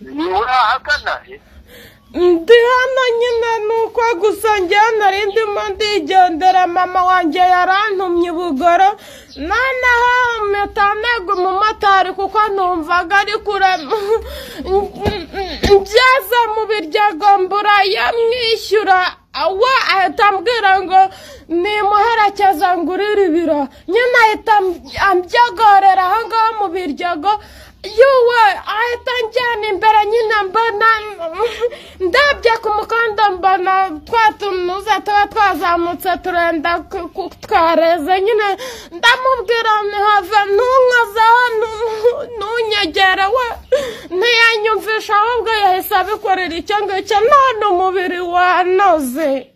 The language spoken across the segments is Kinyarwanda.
Urahagana he? Ndi hano nyine nuko gusa njyewe nari ndimo ndigendera, mama wanjye yarantumye ubugoro, noneho mpita ntega umumotari kuko numvaga ari kure, ngeze mu Biryogo mbura yamwishyura, we ahita ambwira ngo nimuherekeza ngurire ibiro, nyine ahita ambyogorera aho ngaho mu Biryogo. Yuwe ahita njyana imbere nyine mbona ndabye ku mukanda mbona twa tunuza tuba twazamutse turenda twareze nyine, ndamubwira ntihave ntunkozeho ntunyegere, we ntiyanyumvisha ahubwo yahise abikorera icyo ngicyo, none umubiri wanoze.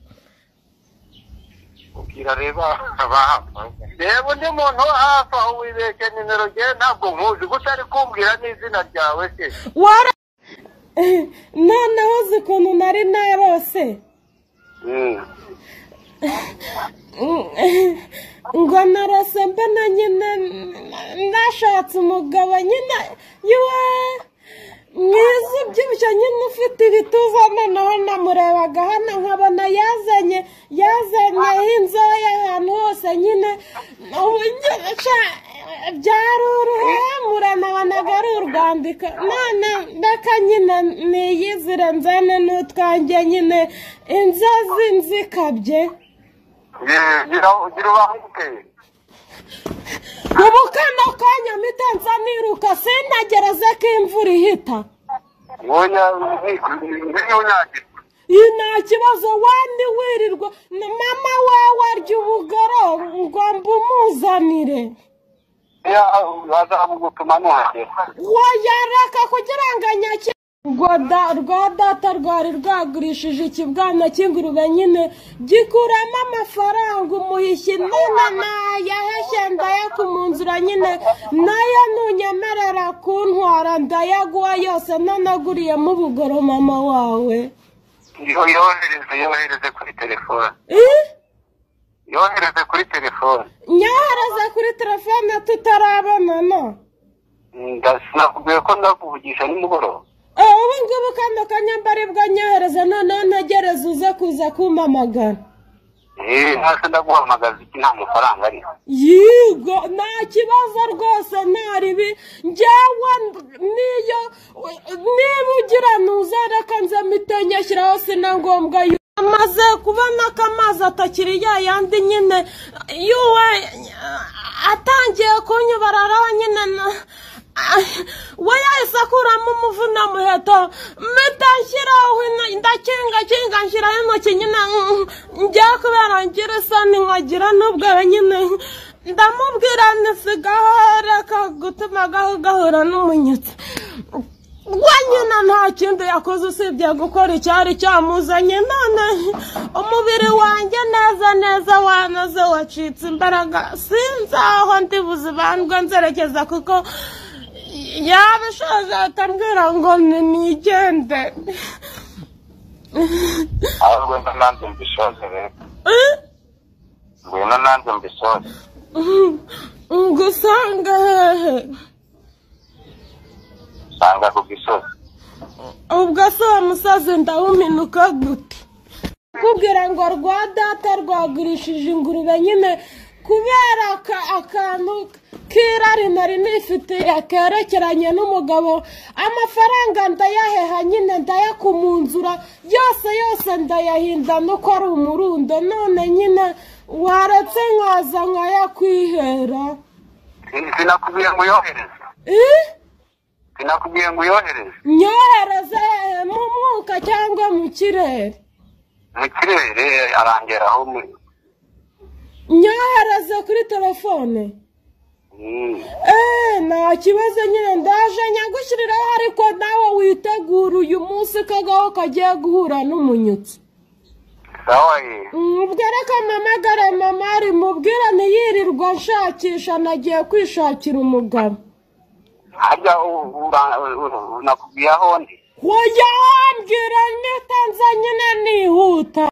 Reba undi muntu hafi aho wibeshye nimero ngewe ntabwo nkuzi, gusa ari kumbwira n'izina ryawe se. Noneho uzi ukuntu nari narose ngo narose mbona nyine nashatse umugabo nyine yewe mwiza ubyibushye nyine ufite ibituza, noneho namurebaga hano nkabona yazanye inzobe ahantu hose nyine, byari uruhemure nabonaga ari urwandiko, none reka nyine niyizire nzane n'utwanjye nyine inzozi nzikabye. Ubu kano kanya mpita nza niruka sintegereze ko imvura ihita. Nta kibazo wandi wirirwa mama wawe arya ubugoro ngo mbumuzanire. Wayareka kugira ngo anyakire. Rwa data rwari rwagurishije ikibwana cy'ingurube nyine gikuramo amafaranga umuhishyi, none nayaheshye ndayakumunzura nyine, nayo ntunyemerera kuntwara ndayaguha yose, nanaguriyemo ubugoro mama wawe. Yohereze kuri telefone. Yohereze kuri telefone. Nyohereze kuri telefone tutarabonana. Sinakubwiye ko ndakuvugisha nimugoroba. Ubu ngubu kano kanyambari bwo nyohereze, noneho ntegereze uze kuza kumpamagara. Ntase ndaguhamagaza iki nta mafaranga ariho. Yigo nta kibazo rwose nta ribi, njyewe niyo niba ugira ntuzareka nze mpite nyashyiraho sina ngombwa. Amaze kubona ko amazi atakiri ya yandi nyine, yuwe atangiye kunyubararaho nyine, we yahise akuramo umuvunamuheto mpita nshyiraho ndakingakinga nshyiraho intoki nyine, njya kubera ngira isoni nkagira n'ubwoba nyine, ndamubwira nisigaho reka gutuma gahura n'umunyutsi. We nyine nta kindi yakoze usibye gukora icyari cyamuzanye, none umubiri wanjye neza neza wanoze wacitse imbaraga, sinzi aho ndi buzibandwe nzerekeza kuko yabishaje atambwira ngo nigende. Ahubwo nanjye mbishoze rero. Ngwino nanjye mbishoze. Ngusanga hehe? Usanga ku gisozi. Ubwo se uwo musozi ndawuminuka gute? Kubwira ngo rwa data rwagurishije ingurube nyine kubera akantu k'irari nari nifitiye kerekeranye n'umugabo, amafaranga ndayaheha nyine ndayakumunzura yose yose ndayahinda nuko ari umurundo, none nyine waretse nkaza nkayakwihera. Sinakubwiye ngo uyohereze. Sinakubwiye ngo uyohereze. Nyohereze mu mwuka cyangwa mu kirere? Mu kirere arangeraho muri. Nyohereze kuri telefone. Nta kibazo nyine ndaje nyagushyiriraho, ariko nawe witegura uyu munsi kagaho kagiye guhura n'umunyutsi. Ubwo reka mpamagare mama ari mubwira ntiyirirwa nshakisha, nagiye kwishakira umugabo. Harya nakubwiye aho ndi? Oya wambwira nitanze nyine nihuta.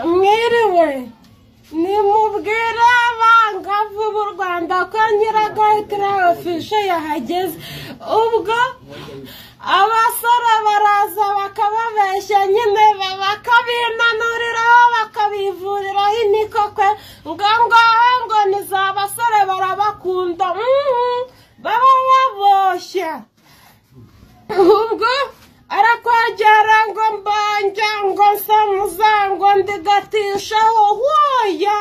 Mwiriwe. Nimubwire abangavu b'u Rwanda ko Nyiragahitira ofisho yahageze. Ubwo abasore baraza bakababeshya nyine, bakabinanuriraho, bakabivuriraho imikokwe, ngo ngaho ngo ni za basore barabakunda, baba baboshye. Ubwo arakwegera ngo mbanja ngo nsamuza ngo ndigatishaho, hoya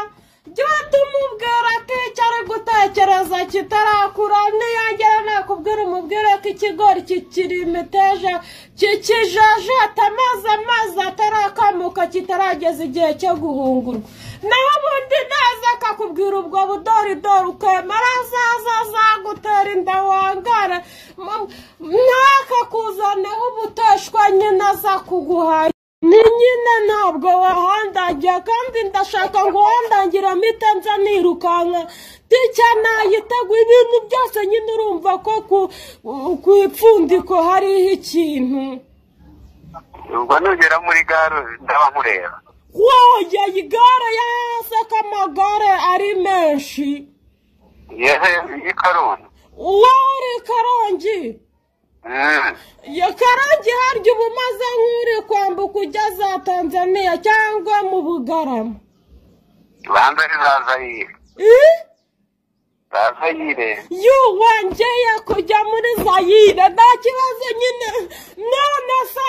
jya tumubwira ko icyo ari gutekereza kitarakura. Niyongera nakubwira umubwire ko ikigori kikiri imiteja, kikijajata amazi amazi atarakamuka, kitarageza igihe cyo guhungurwa. Naho ubundi naza akakubwira ubwo budoridori ukemera, azaza azagutera inda wangara, ntakakuzaneho ubuteshwa nyine aza kuguhaye. Ni nyine ntabwo wahandagiye, kandi ndashaka ngo uhandangira mpite nza nirukanka ticya nayiteguye ibintu byose nyine. Urumva ko ku ipfundiko hariho ikintu. Ubwo nugera muri gare ndaba nkureba. Woya igare yase ko amagare ari menshi. Yehe i Karongi. Wowe uri Karongi? Ya Karongi harya uba umaze nk'uri kwambuka ujya za Tanzania cyangwa mu Bugarama. Banza ari za Zayire. Za Zayire. Yu wongeye kujya muri Zayire nta kibazo nyine. None se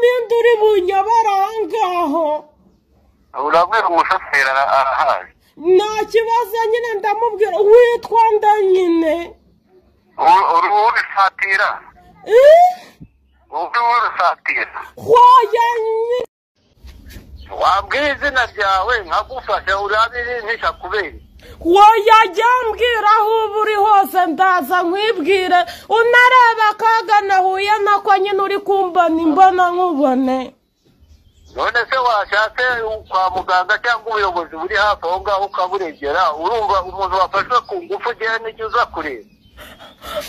ninde uri bunyobora aho ngaho? Urabwira umushoferi arahazi. Nta kibazo nyine, ndamubwira witwa nda nyine. Uri urusatira. Uri urusatira. Hoya nyine. Wabwira izina ryawe nkagufasha, urabiri kubera. Woya jya mbwira aho uba uri hose ndaza nkwibwire, unareba akaga nahuye nako nyine uri kumbona imbona nkubone. None se washatse kwa muganga cyangwa ubuyobozi buri hafi aho ngaho ukaburegera? Urumva umuntu wafashwe ku ngufu ugiye n'icyo uza kureba.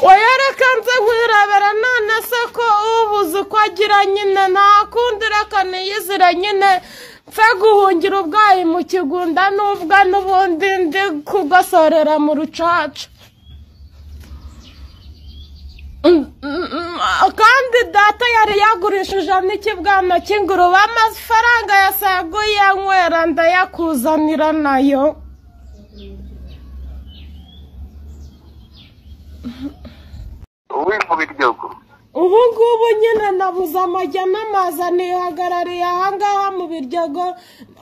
Oya reka nze nkwirebera. None se ko ubuze uko agira nyine, nta kundi reka niyizire nyine mfe guhungira ubwayi mu kigunda, n'ubwo n'ubundi ndi kugosorera mu rucaca. Kandi data yari yagurishije n'ikibwana cy'ingurube, amafaranga yasaguye anywera ndayakuzanira nayo. Uri mu Biryogo. Ubu ngubu nyine nabuze amajya n'amazi, nihagarariye ahangaha mu Biryogo.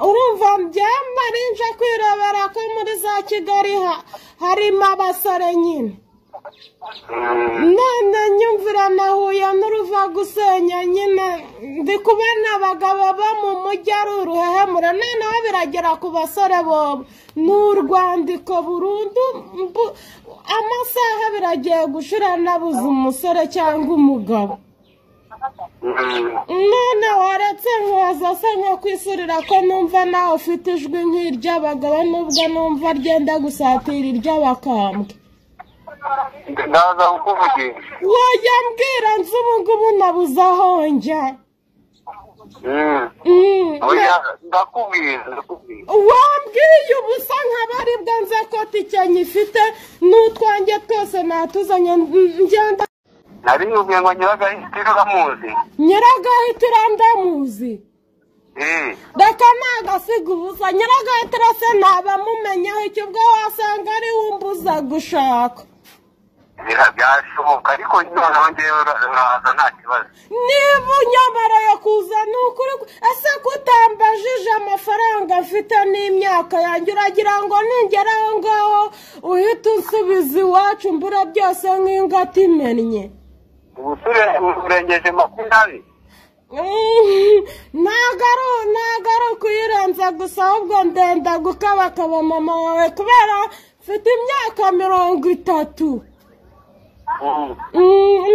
Urumva nje kwirebera ko muri za Kigali harimo abasore nyine. None nyumvira nahuye n'uruva gusenya nyine, ndi kubona abagabo bo mu mujyi ari uruhehemure, noneho biragera ku basore bobo ni urwandiko burundu. Amasaha biragiye gushira nabuze umusore cyangwa umugabo. None waretse nkaza se nko kwisurira ko numva nawe ufite ijwi nk'iry'abagabo, nubwo numva ryenda gusatira iry'abakambwe. Ndaza kukuvugisha. Woya mbwira nzi ubu ngubu nabuze aho njya. Ndakubwira. Wambwiye ubusa nkabaribwa nze ko tike nyifite n'utwanjye twose natuzanye ngenda. Nari nkubwiye ngo Nyiragahitira uramuzi. Nyiragahitira ndamuzi. Reka nagasiga ubusa. Nyiragahitira se ntabamumenyaho icyo, ubwo wasanga ari we umbuza gushaka. Byashoboka ariko noneho njyewe uraza nta kibazo. Niba unyamaraye kuza ni ukuri. Ese kutambajije amafaranga mfite n'imyaka yanjye, uragira ngo ningera aho ngaho uhite unsubiza iwacu mbura byose nk'ingata imennye? Ubusore urengeje 20. Ntago ari ukuyirenza gusa, ahubwo ndenda gukabakaba mama wawe kubera mfite imyaka 30.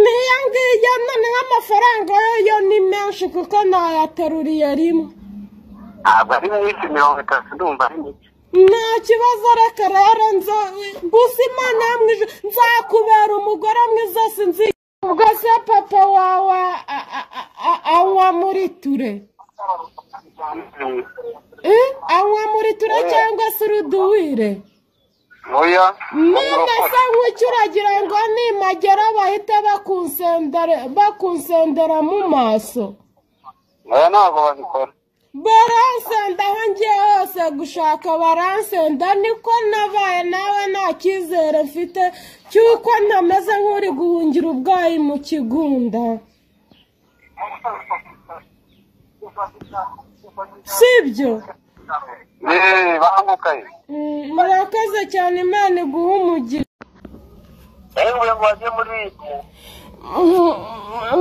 Niyo ngiyo noneho amafaranga yo ni menshi kuko nayateruriye rimwe. Ntabwo ari myinshi 30, ndumva ari mike. Nta kibazo reka rero nzo gusa Imana yo mu ijuru nzakubera umugore mwiza sinzi. Ubwo se papa wawe anywa muri ture? Anywa muritura cyangwa se uruduwire? Oya. None se nk'icyo uragira ngo nimagera bahite bakunsendera mu maso? Oya, ntabwo babikora. Baransenda aho ngiye hose gushaka, baransenda. Niko nabaye nawe, nta cyizere mfite cy'uko ntameze nk'uri guhungira ubwayi mu kigunda, sibyo? Bangukaye. Murakoze cyane, Imana iguhe umugisha.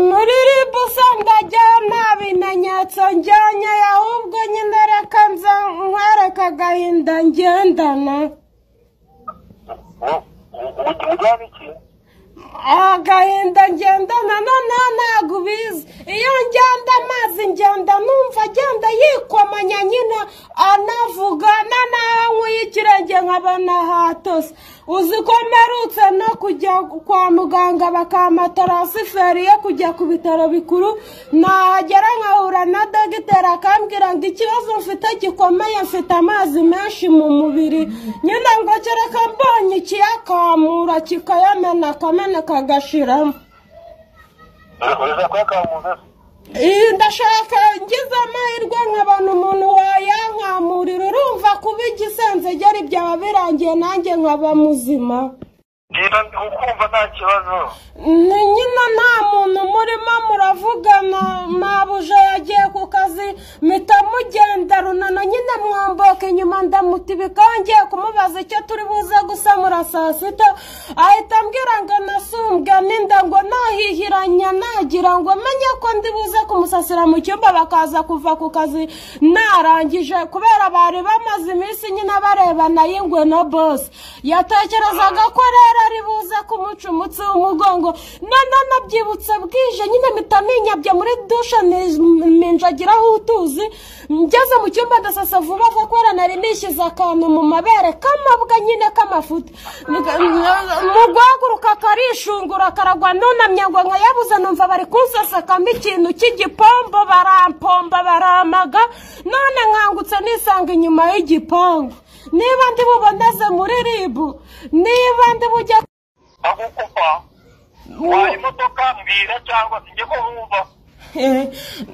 Muri RIB usanga njya nta bimenyetso njyanye, ahubwo nyine reka nza nkwereka agahinda ngendana. Agahinda ngendana noneho ntabwo ubizi. Iyo ngenda amazi ngenda numva agenda yikomanya nyine, anavuga naho ikirenge nkabona hatose. Uzi ko mperutse no kujya kwa muganga bakampa taransiferi yo kujya ku bitaro bikuru, nahagera nkahura na dogiteri akambwira ngo ikibazo mfite gikomeye, mfite amazi menshi mu mubiri nyine, ngo kereka mbonye ikiyakamura kikayamena akameneka agashiramo. Ndashaka ngize amahirwe nkabona umuntu wayankamurira. Urumva kuba igisenzegeri byaba birangiye nanjye nkaba muzima. Ukumva nta kibazo. Ni nyine nta muntu murimo muravugana, mabuja yagiye ku kazi, mpita mugenda runana nyine mwamboka inyuma ndamutibika, ngiye kumubaza icyo turi buze gusamura saa sita, ahita ambwira ngo nasumbwe n'inda, ngo nahihiranya nagira ngo menye ko ndi buze kumusasira mu cyumba, bakaza kuva ku kazi narangije, kubera bari bamaze iminsi nyine barebana y'ingwe na bosi. Yatekerezaga ko rero ari buze kumuca umutsi w'umugongo. None nabyibutse bwije nyine mpita ninyabye muri dushe minjagiraho utuzi, ngeze mu cyumba ndasasa vuba vuba kubera nari nishyize akantu mu mabere k'amabwa nyine k'amafuti. Mu guhaguruka karishungura karagwa, nunamye ngo nkayabuze, numva bari kunsasekamo ikintu cy'igipombo, barampomba baramaga, none nkangutse nisanga inyuma y'igipangu. Niba ndi buboneze muri RIB, niba ndi bujye agukupa waye imodoka mbwira cyangwa sinjye ko wumva.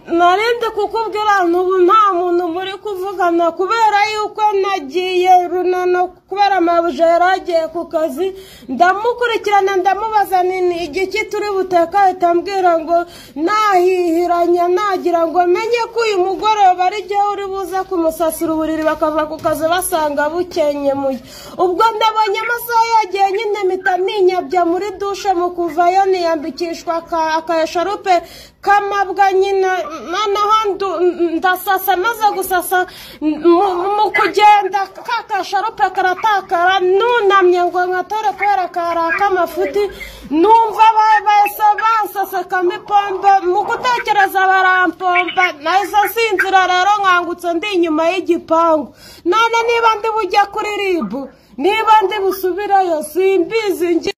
Narindi kukubwira ubu nta muntu muri kuvugana, kubera yuko nagiye runana, kubera mabuja yari agiye ku kazi, ndamukurikirana ndamubaza nini igiki turi buteka, ahita ambwira ngo nahihiranya nagira ngo menye ko uyu mugoroba ari jye uri buze kumusasira uburiri, bakava ku kazi basanga bukenyemuye. Ubwo ndabonye amasaha yagiye nyine mpita ninyabya muri dushe, mu kuvayo niyambikishwa akayasharupe k'amabwa nyine, noneho ndasasa, maze gusasa mu kugenda ka kasharupe karatakara, nunamye ngo nkatore kubera kari ak'amafuti, numva bahise bansasekamo ipombo, mu gutekereza barampomba, nahise nsinzira rero nkangutse ndi inyuma y'igipangu. None niba ndi bujya kuri RIB, niba ndi busubireyo simbizi.